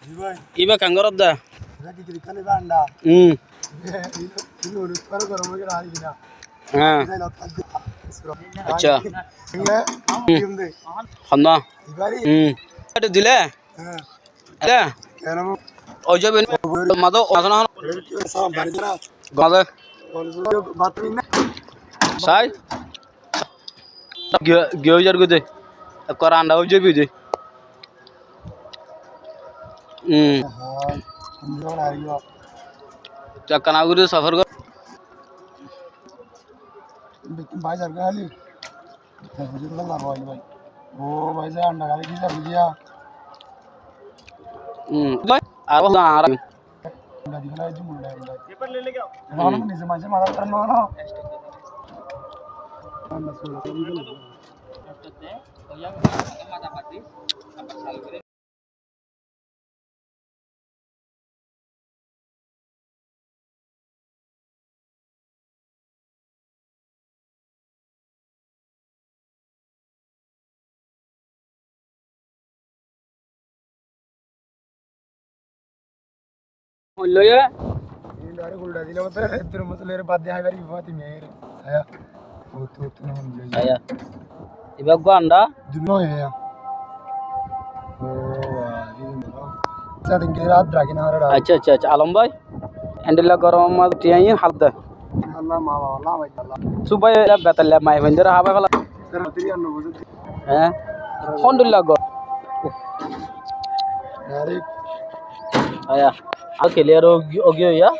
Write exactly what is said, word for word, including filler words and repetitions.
Ibá keén goródde? Hmm. Há. Accá. Hmm. Honnúa? Hmm. Eçé dilé? Eçé? Ói zaibou. Mazé, mazé na hon? Mazé. Sai? Giyé, giyé ói zargói dé. Ekkán andá ói zaibói dé. Hmm. Ekkán agóri sofór gor. Hmm. Ar Hoilóye? Aya. Ibá eggúa andá? Accá, accá, accá. Alom bái, endilla goromor mazé tiyá iín hál de. Subái betal le mai fendera hábai fela. Hé? Hondilla gor. Aya. Ar clear ógi, ógi ya.